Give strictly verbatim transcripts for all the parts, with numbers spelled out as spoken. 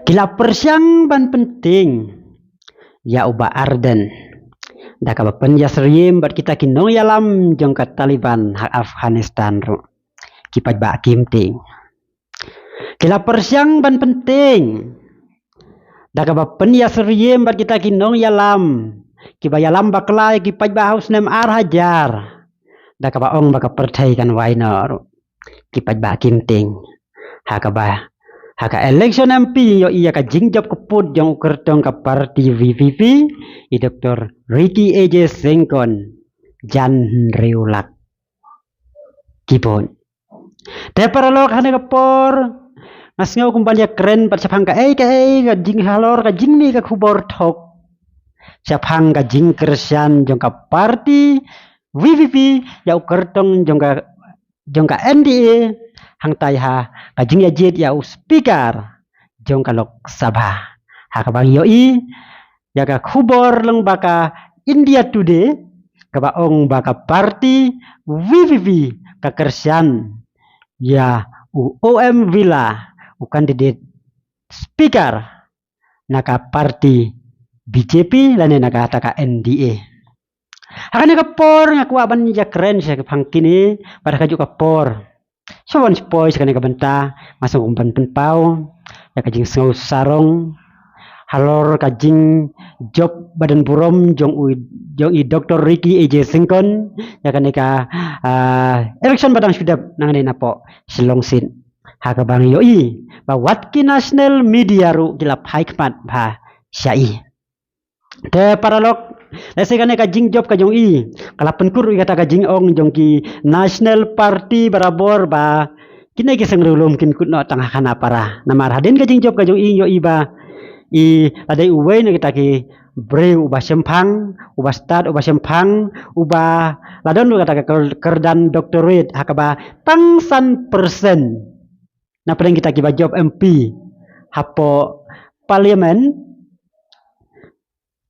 Ki la pyrshang ban pyntieng ïa u Bah Ardent da kaba pynïasyriem bad kita ki nongïalam jong ka Taliban ha Afghanistan ruh. Ki paidbah kim tieng. Ki la pyrshang ban pyntieng da kaba pynïasyriem bad kita ki nongïalam kiba ïalam bakla ïa ki paidbah ha u snem ar hajar da kaba ong ba ka pyrthei kan wai noh ruh. Ki paidbah kim tieng. Ha kaba, ha ka election M P ïohi ïa ka jingjop kyrpang jong u kyrtong ka party V P P, i Doktor Ricky A J Syngkon, jan hynriew lak ki vote. Te paralok, ha kane ka por nga sngew kumban ïakren pat shaphang kaei kaei ka jinghalor ka jingmih ka khubor thok shaphang ka jingkyrshan jong ka party V P P ïa u kyrtong jong ka jong ka N D A, hangtai ha ka jingïajied ïa u speaker jong ka Lok Sabha. Ha kaba ngi ïohi ïa ka khubor lyngba ka India Today kaba ong ba ka party V P P ka kyrshan ïa u O M Birla, u candidate speaker na ka party B J P lane na kata ka N D A. Ha kane ka por nga kwah ban ïakren shaphang kine, bad ha kajuh ka por, shuwa ban shu poi sha kane ka bynta, nga sngew kumban pynpaw ïa ka jingsngew sarong halor ka jingjop ba don burom jong u, jong i Doktor Ricky A J Syngkon ïa kane ka, ah, election ba dang shu dep nangne napoh Shillong seat. Ha kaba ngi ïohi ba wat ki national media ruh ki la phai khmat bha sha i. Te paralok, lehse kane ka jingjop ka jong i ka la pynkut ruh ïa kata ka jingong jong ki national party barabor ba kine ki seng riewlum kin kut noh tang ha khana para. Namar hadien ka jingjop ka jong i ngi ïohi ba i la dei uwei na kita ki briew uba shemphang, uba stad, uba shemphang, uba la don ruh kata ka kyr-, kyrdan doctorate ha kaba tang san percent na pdeng kita kiba jop M P hapoh parliament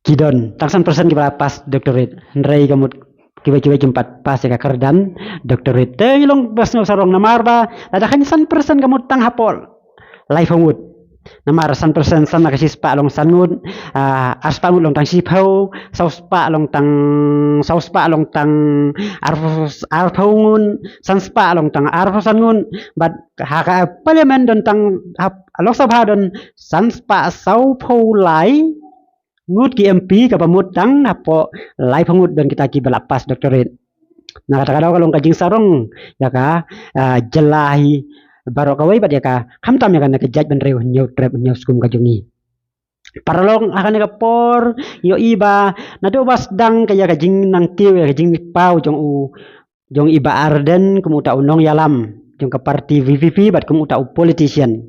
ki don tang san percent kiba la pass doctorate. Hynrei ka mut kiwei kiwei kim pat pass ïa ka kyrdan doctorate. Te ngi long ba sngew sarong namar ba lada khaïi san percent ka mut tang hapoh laiphew ngut. Namar san percent san na ka shispah long san ngut, ah, arspah ngut long tang shiphew, sawspah long tang, sawspah long tang arphew, arphew ngut, sanspah long tang arphew san ngut, bad ha ka parliament don tang, ha Lok Sabha don sanspah sawphew lai ngut ki M P kaba mut tang hapoh laiphew ngut don kita kiba la pass doctorate. Na kata ka daw ka long ka jingsarong ïa ka, ah, jylla hi baroh kawei bad ïa ka khamtam ïa kane ka jaitbynriew Hynñiewtrep Hynñiewskum ka jong ngi. Paralok, ha kane ka por ïohi ba naduh ba sdang ka ïa ka jingnangkiew ïa ka jingpaw jong u, jong i Bah Ardent kum uta u nongïalam jong ka party V P P bad kum uta u politician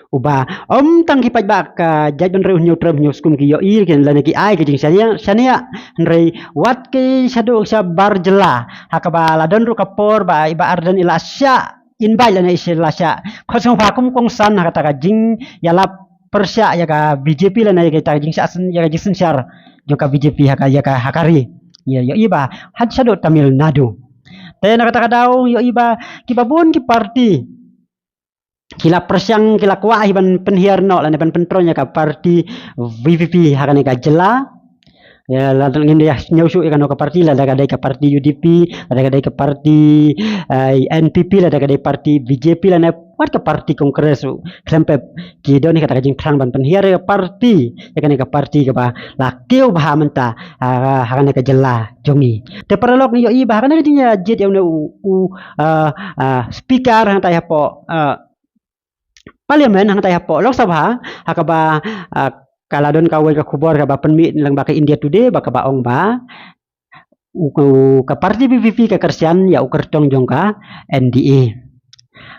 uba ym tang ki paidbah ka jaitbynriew Hynñiewtrep Hynñiewskum ki ïohi lane ki ai ka jingshaniah, shaniah, hynrei wat ki shaduh shabar jylla ha kaba la don ruh ka por ba i Bah Ardent i la shah invite lane i la shah khot sngewbha kum u kongsan ha kata ka jingïalap pyrshah ïa ka B J P lane ïa kata ka jingshah syn-, ïa ka jingsynshar jong ka B J P ha ka, ïa ka, ha ka ri. Ïa, ïohi ba ha shaduh Tamil Nadu. Te na kata ka daw ïohi ba kiba bun ki party ki la pyrshang, ki la kwah hi ban pynhiar noh lane ban pyntroiñ ïa ka party V P P ha kane ka jylla. Ïa, lada ngin ïa ñiew shuh ïa kano ka party, lada ka dei ka party U D P, lada ka dei ka party, eh, N P P, lada ka dei party B J P, lane wat ka party Congress ruh, khlem pep ki don hi kata ka jingthrang ban pynhiar ïa ka party, ïa kane ka party kaba la kiew bha mynta, ah, ha kane ka jylla jong ngi. Te paralok, ngi ïohi ba ha kane ka jingïajied ïa une u, u, ah, ah, speaker hangtai hapoh, ah, parliament hangtai hapoh Lok Sabha, ha kaba, ah, ka la don kawei ka khubor kaba pynmih lyngba ka India Today ba kaba ong ba u, u, ka party V P P ka kyrshan ïa u kyrtong jong ka N D A.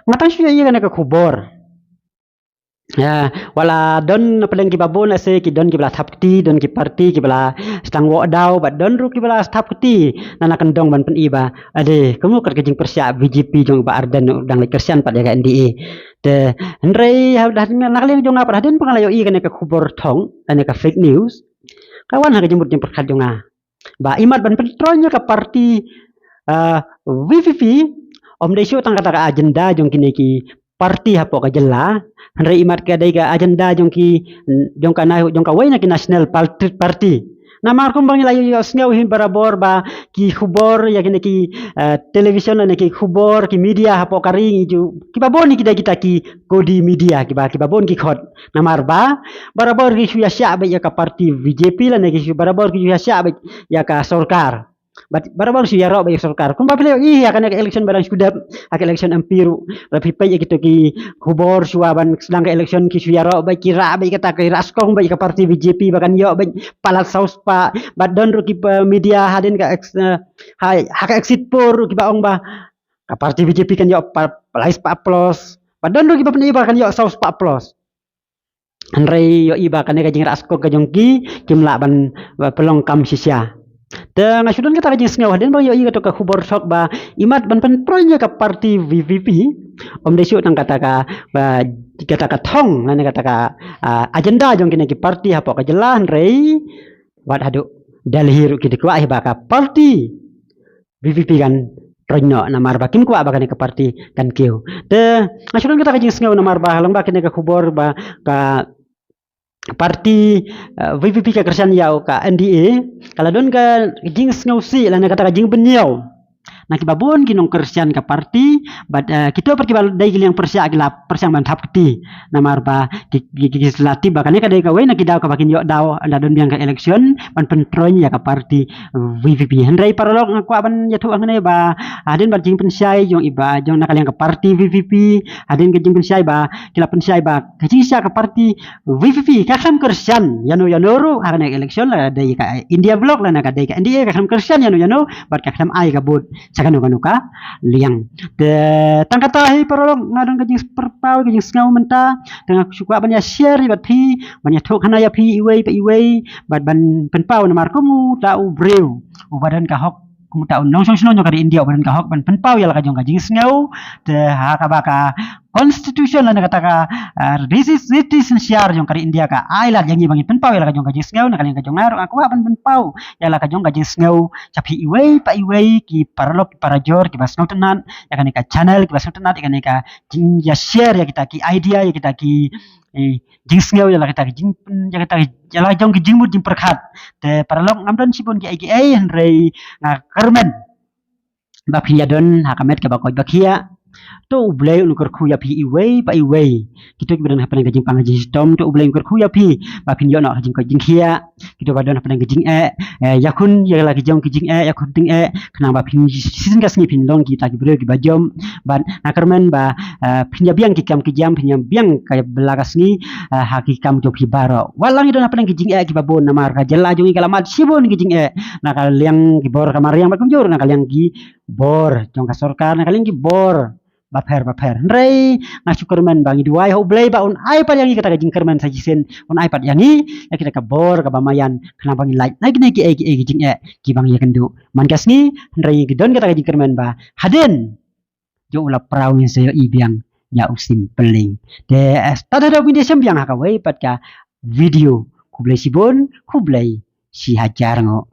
Nga tang shu ïohi ïa kane ka khubor. Ïa, wat la don na pdeng kiba bun lehse ki don kiba la thap kti, don ki party kiba la sdang wad daw, bad don ruh kiba la thap kti na, na kyndong ban pyni ba ade, kumno kat ka jingpyrshah B J P jong Bah Ardent u dang leit kyrshan pat ïa ka N D A. Te hynrei ha, na ka liang jong nga pat hadien ba nga la ïohi kane ka khubor thong, kane ka fake news, ka wan ha ka jingmut jingpyrkhat jong nga ba imat ban pyntroiñ ïa ka party, ah, V P P, ym dei shuh tang kata ka agenda jong kine ki parti hapoh ka jylla, hynrei imat ka dei ka agenda jong ki, jong ka na, jong kawei na ki national party, party. Namar kumba ngi la ïohsngew hi barabor ba ki khubor ïa kine ki, eh, television ne ki khubor ki media hapoh ka ri ngi ju, kiba bun ki dei kita ki kodi media kiba, kiba bun ki khot. Namar ba barabor ki shu ïa shah beit ïa ka parti B J P lane ki shu barabor ki shu ïa shah beit ïa ka sorkar. Bad barabor shu ïaroh beit ïa ka sorkar. Kumba phi la ïohi ha kane ka election ba dang shu dep, ha ka election M P ruh, la phi peit ïa kito ki khubor shuwa ban sdang ka election ki shu ïaroh beit, ki rah beit kata, ki rah skong beit ïa ka parti B J P ba kan ïoh beit palat saw spah. Bad don ruh ki, eh, media hadien ka ex-, eh, ha, ha ka exit poll ruh kiba ong ba ka parti B J P kan ïoh pa, lai spah plus. Bad don ruh kiba pyn-i ba kan ïoh saw spah plus. Hynrei ïohi ba kane ka jingrah skong ka jong ki kim lah ban, ba, pynlong kam shisha. Te nga shu don kata ka jingsngew hadien ba ïohi kato ka khubor shok ba imat ban pyntroiñ ïa ka parti V P P, ym dei shuh tang kata ka, ba, kata ka thong lane kata ka, ah, agenda jong kine ki parti hapoh ka jylla, hynrei wat haduh Delhi ruh ki dei kwah hi ba ka parti V P P kan troiñ noh namar ba kim kwah ba kane ka parti kan kiew. Te nga shu don kata ka jingsngew namar ba ha long ba kine ka khubor ba ka parti, eh, V P P ka kyrshan ïa ka N D A, ka la don ka jingsngewsih lane kata ka jingpynïaw na kiba bun ki nongkyrshan ka parti, bad, eh, kito pat kiba dei ki liang pyrshah ki la pyrshang ban thap kti. Namar ba ki, ki, ki, ki la tip ba kane ka dei kawei na ki daw kaba kin ïoh daw ynda don biang ka election ban pyntroiñ ïa ka parti V P P. Hynrei paralok nga kwah ban ïathuh hangne ba hadien bad jingpynshai jong iba jong na ka liang ka parti V P P, hadien ka jingpynshai ba ki la pynshai ba ka jingshah ka parti V P P ka khlem kyrshan ïano ïano ruh ha kane ka election, la dei ka India Bloc lane ka dei ka N D A, ka khlem kyrshan ïano ïano bad ka khlem ai ka vote sha kano kano ka liang. Te tang kata hi paralok nga don ka jingpyrpaw ka jingsngew mynta, te nga shu kwah ban ïa share hi bad phi, ban ïathuh khana ïa phi iwei pa iwei bad ban pynpaw namar kum uta u briew uba don ka hok, kum uta u nongshong shnong jong ka ri India uba don ka hok ban pynpaw ïa la ka jong ka jingsngew. Te ha kaba ka constitution lane kata ka, ah, riti, riti synshar jong ka ri India ka ai lad ïa ngi ba ngin pynpaw ïa la ka jong ka jingsngew. Na ka liang ka jong nga ruh nga kwah ban pynpaw ïa la ka jong ka jingsngew sha phi iwei pa iwei ki paralok ki parajor kiba sngewtynnat ïa kane ka channel, kiba sngewtynnat ïa kane ka jingïa share ïa kita ki idea, ïa kita ki, eh, jingsngew, ïa la kita ki jing, ïa kita ki, ïa la jong ki jingmut jingpyrkhat. Te paralok ngam don shibun kiei kiei hynrei nga kyrmen ba phin ïa don ha ka met kaba koit ba khiah. To U Blei un kyrkhu ïa phi iwei pa iwei. Kito kiba don hapdeng ka jingpang ka jingshitom, to U Blei un kyrkhu ïa phi ba phin ïoh noh ka jingkoit jingkhiah. Kito ba don hapdeng ka jingeh, eh, ïakhun ïa la ki jong ki jingeh, ïakhun tyngeh khnang ba phin shisien ka sngi phin long kita ki briew kiba jop. Bad nga kyrmen ba, eh, phin ïa biang ki kam ki jam, phin ïa biang ka bla ka sngi, eh, ha ki kam jong phi baroh. Wat la ngi don hapdeng ki jingeh kiba bun namar ka jylla jong ngi ka la mad shibun ki jingeh na ka liang ki bor ka mariang bad kumjuh na ka liang ki bor jong ka sorkar, na ka liang ki bor bapher bapher. Hynrei nga shu kyrmen ba ngi duwai ha U Blei ba un ai pat ïa ngi kata ka jingkyrmen sa shisien, un ai pat ïa ngi ïa kita ka bor kaba maïan khnang ba ngin lait na kine kiei kiei ki jingeh kiba ngi ïakynduh man ka sngi. Hynrei ngi don kata ka jingkyrmen ba hadien jong u la praw ngin sa ïohi biang ïa u Sim Pynleng. Te, eh, stad haduh ngin ïashem biang ha kawei pat ka video. Khublei shibun, khublei shihajar nguh.